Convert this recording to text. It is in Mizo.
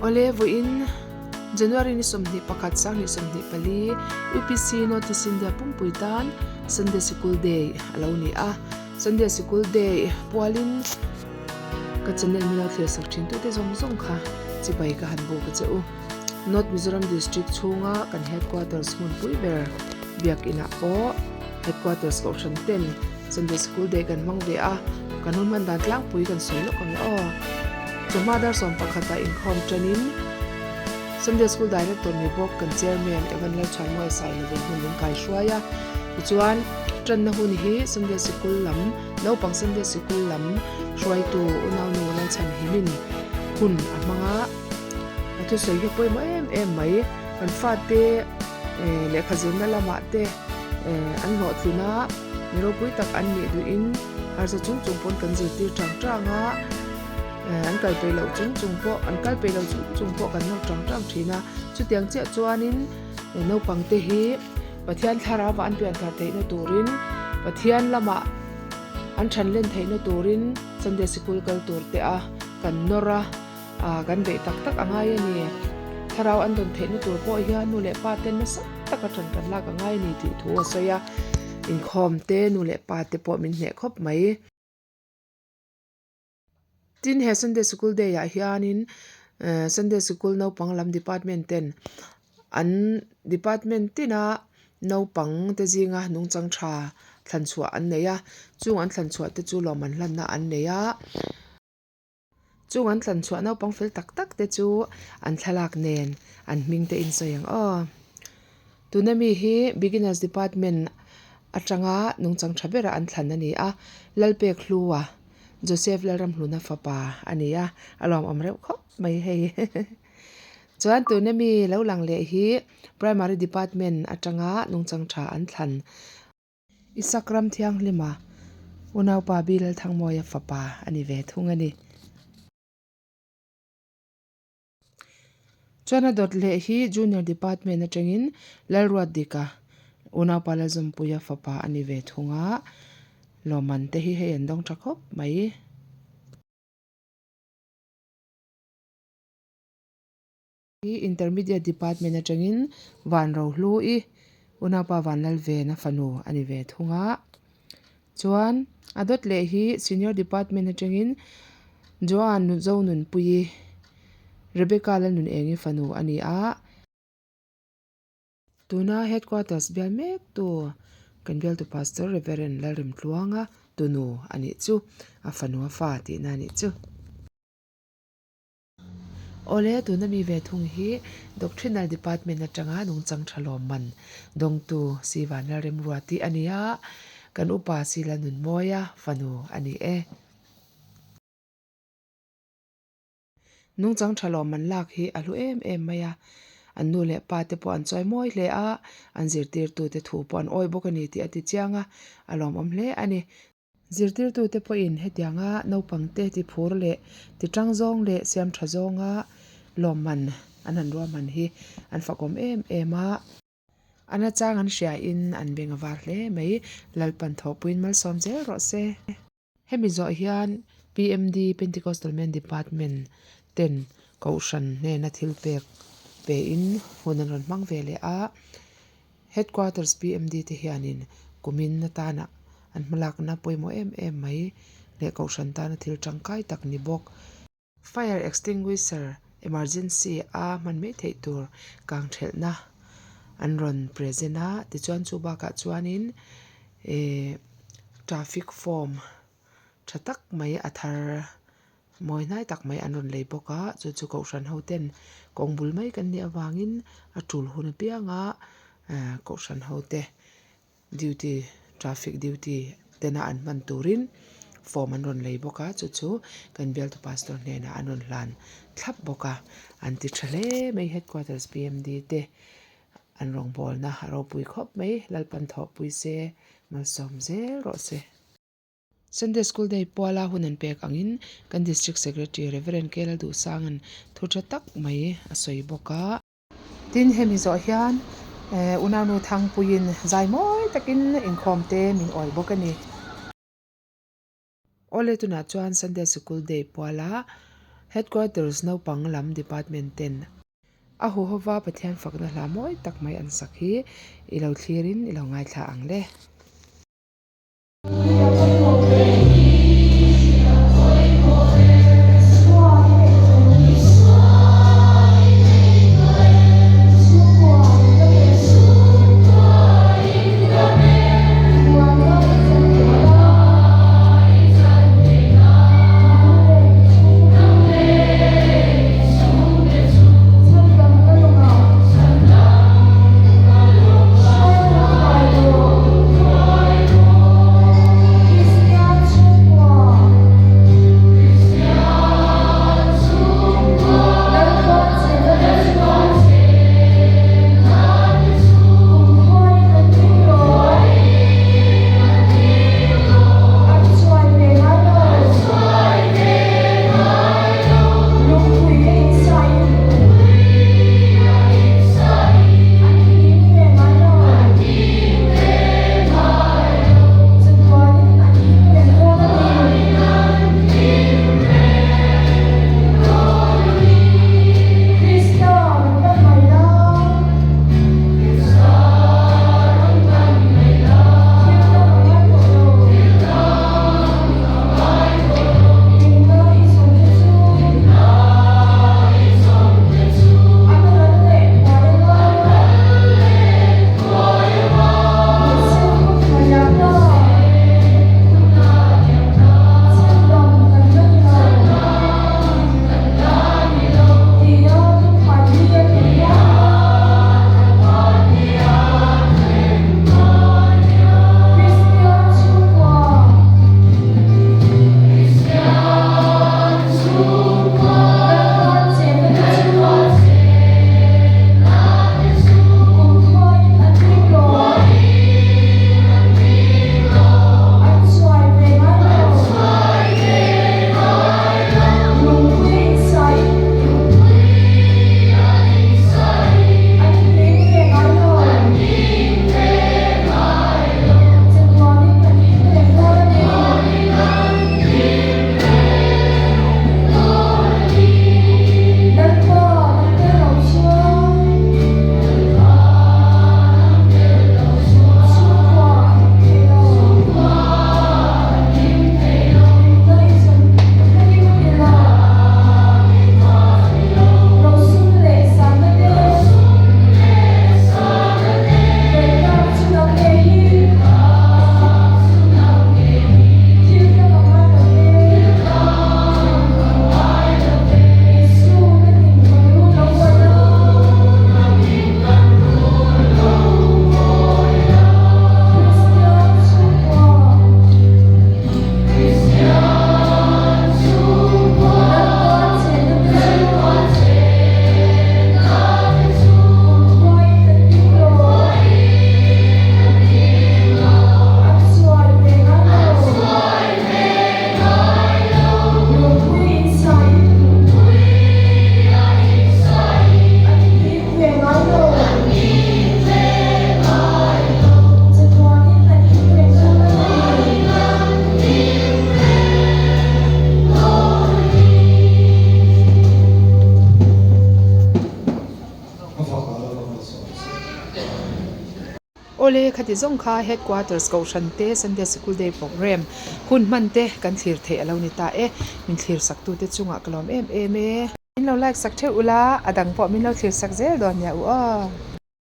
Awle, vawiin January ni 21 2024 UPC North East India pumpui tan Sunday Sikul Day a lo ni a. Sunday Sikul Day pualin ka channel min lo thlir sak thin tute zawng zawng kha chibai ka han buk a che u. North Mizoram District chhunga kan Headquarters hmunpui ber Biakinah pawh Headquarters Kohhran ten Sunday Sikul Day kan hmang ve a, kan hun hman dan tlangpui kan sawi lawk ang e aw. Chawhma dar 11 ah inkhawm tanin Sunday School Director ni bawk kan Chairman Evan Lalchhuanmuai Sailovin hmun min kai hruai a. Tichuan, tanna hun hi Sunday Sikul lam, naupang Sunday Sikul lam hruaitu unaunu Lalchhanhimin hun a hmang a. A thusawi hi a pawimawh em em mai. Kan fate lehkha zirna lamah te an hlawhtlin a, mi ropui tak an nih duhin harsa chung chung pawn kan zirtir tang tang a. An kal peih loh chung chung pawh an kal peih loh chung chung pawh kan nawr tang tang thin a. Chutiang chiah chuanin naupang te hi Pathian thlarau ah an pian thar theihna turin Pathian lamah an than len theihna turin Sunday sikul kal tur te a kan nawr a, kan beih tak tak a ngai a ni. Thlarau an dawn theihna tur pawh hian nu leh pa ten nasa taka than kan lak a ngai a ni tih thu a sawi a. Inkhawm te nu leh pa te pawh min hneh khawp mai. Tin, he Sunday Sikul Day ah hianin eh Sunday Sikul naupang lam department ten an department tina naupang te zinga nungchang tha thlan chhuah an nei a, chung an thlan chhuah te chu lawmman hlanna an nei a. Chung an thlan chhuah naupang fel tak tak te chu an thlalak nen an hming te in sawi ang aw. Tuna mi hi Beginners Department atanga nungchang tha bera an thlan a ni a, Lalpek Hlua. Joseph Lalramhluna fapa a ni a, a lawmawm reuh khawp mai hei. Chuan tuna mi lo lang leh hi Primary Department atanga nungchang tha an thlan. Isak ram thianghlima unaupa Bi Lalthangmawia fapa a ni ve thung a ni. Chuan a dawt leh hi Junior Department atangin Lalruatdika unaupa Lalzawmpuia fapa a ni ve thung a, lawmman te hi hei an dawng tha khawp mai. Hi Intermediate Department atangin Vanrohlu-i unaupa Vanlalvena fanu a ni ve thung a. Chuan a dawt leh hi Senior Department atangin Joan Zonunpuii Rebecca Lalnunengi fanu a ni a. Tuna Headquarters bial mek tu kan bialtu Pastor Reverend Lalremtluanga tunu a nih chu a fanu a fa tihna a nih chu. Awle, tuna mi ve thung hi Doctrinal Department atanga nungchang tha lawmman dawngtu Si Vanlalremruati a ni a, kan upa Si Lalnunmawia fanu a ni e. Nungchang tha lawmman lak hi a hlu em em mai a, an nu leh pa te pawh an chawi mawi hle a, an zirtirtute thu pawh an awi bawk a ni tih a ti chiang a, a lawmawm hle a ni. Zirtirtute pawhin hetianga naupangte tiphur leh tichang zawng leh siam tha zawnga lawmman an han ruahman hi an fakawm em em a. A nachang an hriain an beng a var hle mai. Lalpan thawhpuiin malsawm zel rawh se. Hemi zawh hian PMD, Pentecostal Men Department, ten Kohhran hnena thil pek pein hun an rawn hmang ve leh a. Headquarters PMD te hianin kumin atana an hmalakna pawimawh em em mai leh kohhran tana thil tangkai tak ni bawk. Fire extinguisher emergency a hman mai theih tur kang thelhna an rawn present a, tichuan chu bakah chuanin ehh traffic form tha tak mai a thar Mawi hnai tak mai an rawn lei bawk a, chu chu kohhran ho ten kawng bul mai kan nih avangin a tul hun apianga eh kohhran ho te duty traffic duty tena an hman turin form an rawn lei bawk a, chu chu kan bialtu pastor hnenah an rawn hlan thlap bawk a, an ti tha hle mai headquarters P_M_D te an rawngbawlna a ropui khawp mai Lalpan thawhpui se malsawm zel rawh se. Sunday School Day puala hun an pek angin kan District Secretary Rev. K. Lalduhsanga'n thu tha tak mai a sawi bawk a. Tin, hemi zawh hian Unaunu Thangpuiin zai mawi takin inkhawm te min awi bawk a ni. Awle tunah chuan Sunday Sikul Day puala. Headquarters naupang lam department ten a huhova Pathian fakna hla mawi tak mai an sak hi i lo thlirin i lo ngaithla ang le. Awle, khati zawng kha Headquarters Kohhran te Sunday Sikul Day Programme hun hman te kan thlir theih a lo ni ta e. Min thlir sak tute chungah ka lawm em em e. Min lo like sak theuh ula, a dang pawh min lo thlir sak zel dawn nia u aw.